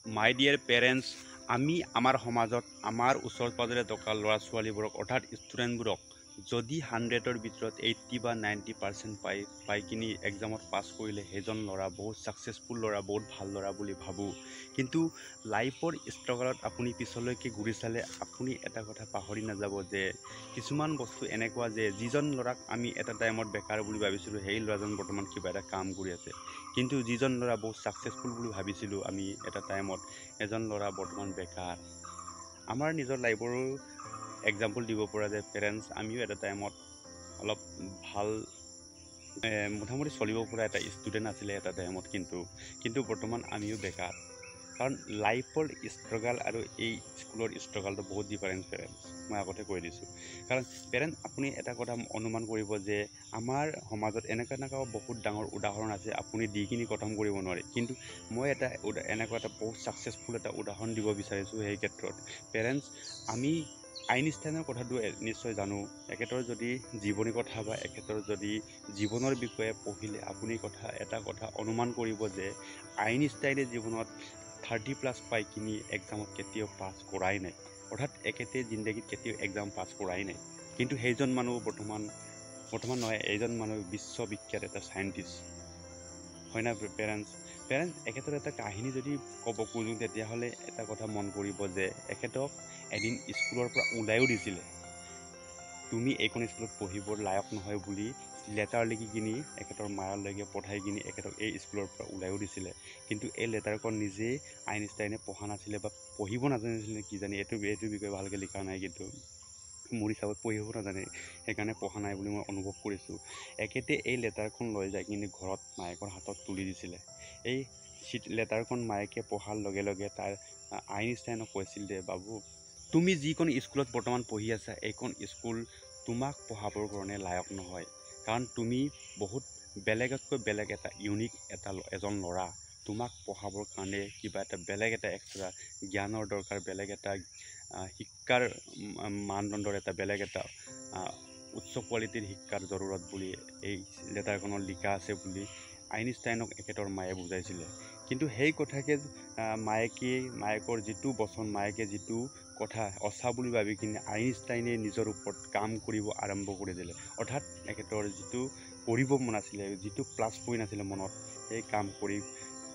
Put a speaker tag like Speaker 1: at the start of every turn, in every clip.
Speaker 1: মাই dear parents, আমি আমাৰ সমাজত আমাৰ ওচৰ পাজৰে থকা ল'ৰা ছোৱালীবোৰক অৰ্থাৎ ষ্টুডেণ্টবোৰক যদি 100ৰ ভিতৰত 80 বা 90% পাই কিনি এক্সামত পাছ কৰিলে সেইজন ল'ৰা বহুত ছাকচেছফুল ল'ৰা, বহুত ভাল ল'ৰা বুলি ভাবোঁ। কিন্তু লাইফৰ ষ্ট্ৰাগলত আপুনি পিছলৈকে ঘূৰি চালে আপুনি এটা কথা পাহৰি নাযাব যে কিছুমান বস্তু এনেকুৱা যে যিজন ল'ৰাক আমি এটা টাইমত বেকাৰ বুলি ভাবিছিলোঁ, সেই ল'ৰাজন বৰ্তমান কিবা এটা কাম কৰি আছে। কিন্তু যিজন ল'ৰা বহুত ছাকচেছফুল বুলি ভাবিছিলোঁ আমি এটা টাইমত, এজন ল'ৰা বৰ্তমান বেকাৰ। আমাৰ নিজৰ লাইফৰো এক্সাম্পল দিব পৰা যায় পেৰেণ্টছ, আমিও এটা টাইমত অলপ ভাল মোটামুটি চলিব পৰা এটা ষ্টুডেণ্ট আছিলে এটা টাইমত, কিন্তু বৰ্তমান আমিও বেকাৰ। কাৰণ লাইফৰ ষ্ট্ৰাগল আৰু এই স্কুলৰ ষ্ট্ৰাগলটো বহুত ডিফাৰেঞ্চ পেৰেণ্টছ, মই আগতে কৈ দিছোঁ। কাৰণ পেৰেণ্ট, আপুনি এটা কথা অনুমান কৰিব যে আমাৰ সমাজত এনেকুৱা এনেকুৱা বহুত ডাঙৰ উদাহৰণ আছে, আপুনি দি কিনি খতম কৰিব নোৱাৰে। কিন্তু মই এটা এনেকুৱা এটা বহুত ছাকচেছফুল এটা উদাহৰণ দিব বিচাৰিছোঁ সেই ক্ষেত্ৰত। পেৰেণ্টছ, আমি আইনষ্টাইনৰ কথাটো নিশ্চয় জানো। এখেতৰ যদি জীৱনী কথা বা এখেতৰ যদি জীৱনৰ বিষয়ে পঢ়িলে আপুনি এটা কথা অনুমান কৰিব যে আইনষ্টাইনে জীৱনত 30+ পাই কিনি এক্সামত কেতিয়াও পাছ কৰাই নাই, অৰ্থাৎ এখেতে জিন্দগীত কেতিয়াও এক্সাম পাছ কৰাই নাই। কিন্তু সেইজন মানুহ বৰ্তমান নহয়, এইজন মানুহ বিশ্ববিখ্যাত এটা চাইণ্টিষ্ট হয় না পেৰেণ্টছ? পেৰেণ্টছ, এখেতৰ এটা কাহিনী যদি ক'ব খোজোঁ তেতিয়াহ'লে এটা কথা মন কৰিব যে এখেতক এদিন স্কুলৰ পৰা ওলাইও দিছিলে, তুমি এইখন স্কুলত পঢ়িবৰ লায়ক নহয় বুলি লেটাৰ লিখি কিনি এখেতৰ মায়ালৈকে পঠাই কিনি এখেতক এই স্কুলৰ পৰা ওলাইও দিছিলে। কিন্তু এই লেটাৰখন নিজেই আইনষ্টাইনে পঢ়া নাছিলে বা পঢ়িব নাজানিছিলে কিজানি, এইটো বিষয়ে ভালকৈ লিখা নাই, কিন্তু মোৰ হিচাপত পঢ়িব নাজানে সেইকাৰণে পঢ়া নাই বুলি মই অনুভৱ কৰিছোঁ। এখেতে এই লেটাৰখন লৈ যাই কিনি ঘৰত মায়েকৰ হাতত তুলি দিছিলে। এই লেটাৰখন মায়েকে পঢ়াৰ লগে লগে তাৰ আইনষ্টাইনক কৈছিল যে বাবু, তুমি যিখন স্কুলত বৰ্তমান পঢ়ি আছা এইখন স্কুল তোমাক পঢ়াবৰ কাৰণে লায়ক নহয়, কাৰণ তুমি বহুত বেলেগতকৈ বেলেগ এটা ইউনিক এটা এজন ল'ৰা, তোমাক পঢ়াবৰ কাৰণে কিবা এটা বেলেগ এটা এক্সট্ৰা জ্ঞানৰ দৰকাৰ, বেলেগ এটা শিক্ষাৰ মানদণ্ডৰ এটা বেলেগ এটা উচ্চ কোৱালিটিৰ শিক্ষাৰ জৰুৰত বুলি এই লেটাৰখনত লিখা আছে বুলি আইনষ্টাইনক এখেতৰ মায়ে বুজাইছিলে। কিন্তু সেই কথাকে মায়েকৰ যিটো বচন, মায়েকে যিটো কথা সঁচা বুলি ভাবি কিনে আইনষ্টাইনে নিজৰ ওপৰত কাম কৰিব আৰম্ভ কৰি দিলে। অৰ্থাৎ এখেতৰ যিটো কৰিব মন আছিলে, যিটো প্লাছ পইণ্ট আছিলে মনত, সেই কাম কৰি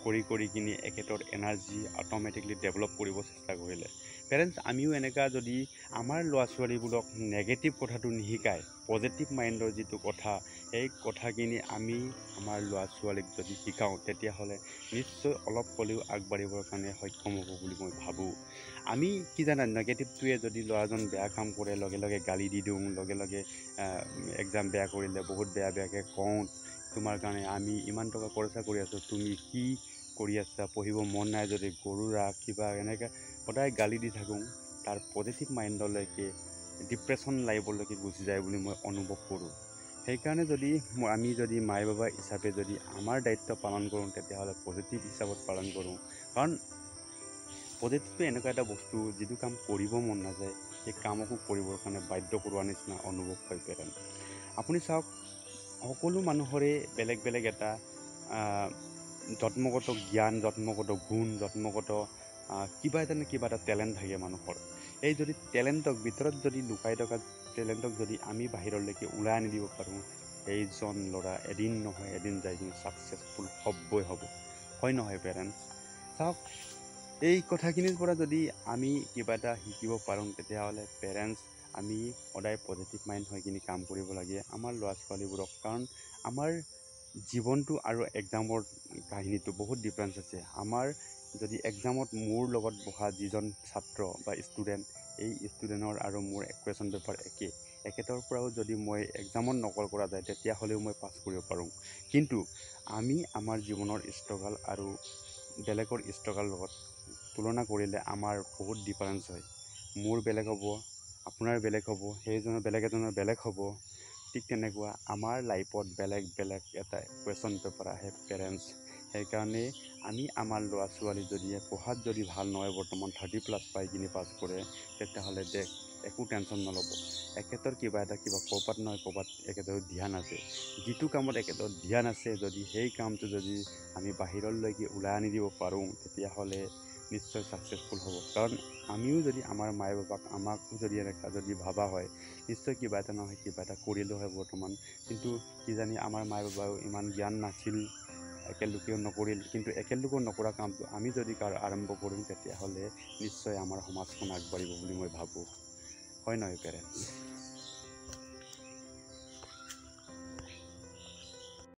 Speaker 1: কৰি কৰি কিনি এখেতৰ এনাৰ্জি অট'মেটিকলি ডেভেলপ কৰিব চেষ্টা কৰিলে। পেৰেণ্টছ, আমিও এনেকুৱা যদি আমাৰ ল'ৰা ছোৱালীবোৰক নেগেটিভ কথাটো নিশিকায়, পজিটিভ মাইণ্ডৰ যিটো কথা, সেই কথাখিনি আমি আমাৰ ল'ৰা ছোৱালীক যদি শিকাওঁ তেতিয়াহ'লে নিশ্চয় অলপ হ'লেও আগবাঢ়িবৰ কাৰণে সক্ষম হ'ব বুলি মই ভাবোঁ। আমি কি জানা, নেগেটিভটোৱে যদি ল'ৰাজন বেয়া কাম কৰে লগে লগে গালি দি দিওঁ, লগে লগে এক্সাম বেয়া কৰিলে বহুত বেয়া বেয়াকৈ কওঁ, তোমাৰ কাৰণে আমি ইমান টকা খৰচা কৰি আছোঁ, তুমি কি কৰি আছা, পঢ়িব মন নাই যদি গৰু ৰাখ কিবা এনেকৈ সদায় গালি দি থাকোঁ, তাৰ পজিটিভ মাইণ্ডলৈকে ডিপ্ৰেশ্যন লাইফলৈকে গুচি যায় বুলি মই অনুভৱ কৰোঁ। সেইকাৰণে যদি আমি যদি মাই বাবা হিচাপে যদি আমাৰ দায়িত্ব পালন কৰোঁ তেতিয়াহ'লে পজিটিভ হিচাপত পালন কৰোঁ। কাৰণ পজিটিভটো এনেকুৱা এটা বস্তু, যিটো কাম কৰিব মন নাযায় সেই কামকো কৰিবৰ কাৰণে বাধ্য কৰোৱাৰ নিচিনা অনুভৱ হয় পেৰেণ্ট। আপুনি চাওক, সকলো মানুহৰে বেলেগ বেলেগ এটা জন্মগত জ্ঞান, জন্মগত গুণ, জন্মগত কিবা এটা নে কিবা এটা টেলেণ্ট থাকে মানুহৰ। এই যদি টেলেণ্টক ভিতৰত যদি লুকাই থকা টেলেণ্টক যদি আমি বাহিৰলৈকে ওলাই আনি দিব পাৰোঁ, সেইজন ল'ৰা এদিন নহয় এদিন যাই কিনে ছাকচেছফুল হ'বই হ'ব, হয় নহয় পেৰেণ্টছ? চাওক, এই কথাখিনিৰ পৰা যদি আমি কিবা এটা শিকিব পাৰোঁ তেতিয়াহ'লে পেৰেণ্টছ আমি সদায় পজিটিভ মাইণ্ড হৈ কিনি কাম কৰিব লাগে আমাৰ ল'ৰা ছোৱালীবোৰক। কাৰণ আমাৰ জীৱনটো আৰু এক্সামৰ কাহিনীটো বহুত ডিফাৰেঞ্চ আছে। আমাৰ যদি এক্সামত মোৰ লগত বহা যিজন ছাত্ৰ বা ষ্টুডেণ্ট, এই ষ্টুডেণ্টৰ আৰু মোৰ কুৱেশ্যন পেপাৰ একে, এখেতৰ পৰাও যদি মই এক্সামত নকল কৰা যায় তেতিয়াহ'লেও মই পাছ কৰিব পাৰোঁ। কিন্তু আমি আমাৰ জীৱনৰ ষ্ট্ৰাগল আৰু বেলেগৰ ষ্ট্ৰাগল লগত তুলনা কৰিলে আমাৰ বহুত ডিফাৰেঞ্চ হয়। মোৰ বেলেগ হ'ব, আপোনাৰ বেলেগ হ'ব, সেইজনৰ বেলেগ, এজনৰ বেলেগ হ'ব। ঠিক তেনেকুৱা আমাৰ লাইফত বেলেগ বেলেগ এটা কুৱেশ্যন পেপাৰ আহে পেৰেণ্টছ। সেইকাৰণে আমি আমাৰ ল'ৰা ছোৱালী যদি পঢ়াত যদি ভাল নহয়, বৰ্তমান 30+ পাই কিনি পাছ কৰে, তেতিয়াহ'লে দেখ একো টেনশ্যন নল'ব। এখেতৰ কিবা এটা কিবা ক'ৰবাত নহয় ক'ৰবাত এখেতৰ ধ্যান আছে, যিটো কামত এখেতৰ ধ্যান আছে, যদি সেই কামটো যদি আমি বাহিৰলৈকে ওলাই আনি দিব পাৰোঁ তেতিয়াহ'লে নিশ্চয় ছাকচেছফুল হ'ব। কাৰণ আমিও যদি আমাৰ মায়ে বাবাক, আমাকো যদি এনেকুৱা যদি ভবা হয়, নিশ্চয় কিবা এটা নহয় কিবা এটা কৰিলোঁ হয় বৰ্তমান। কিন্তু কিজানি আমাৰ মায়ে বাবাও ইমান জ্ঞান নাছিল, একেলোকেও নকৰিল। কিন্তু একেলোকেও নকৰা কামটো আমি যদি আৰম্ভ কৰোঁ, তেতিয়াহ'লে নিশ্চয় আমাৰ সমাজখন আগবাঢ়িব বুলি মই ভাবোঁ। হয় নহয় পেৰেণ্টছ?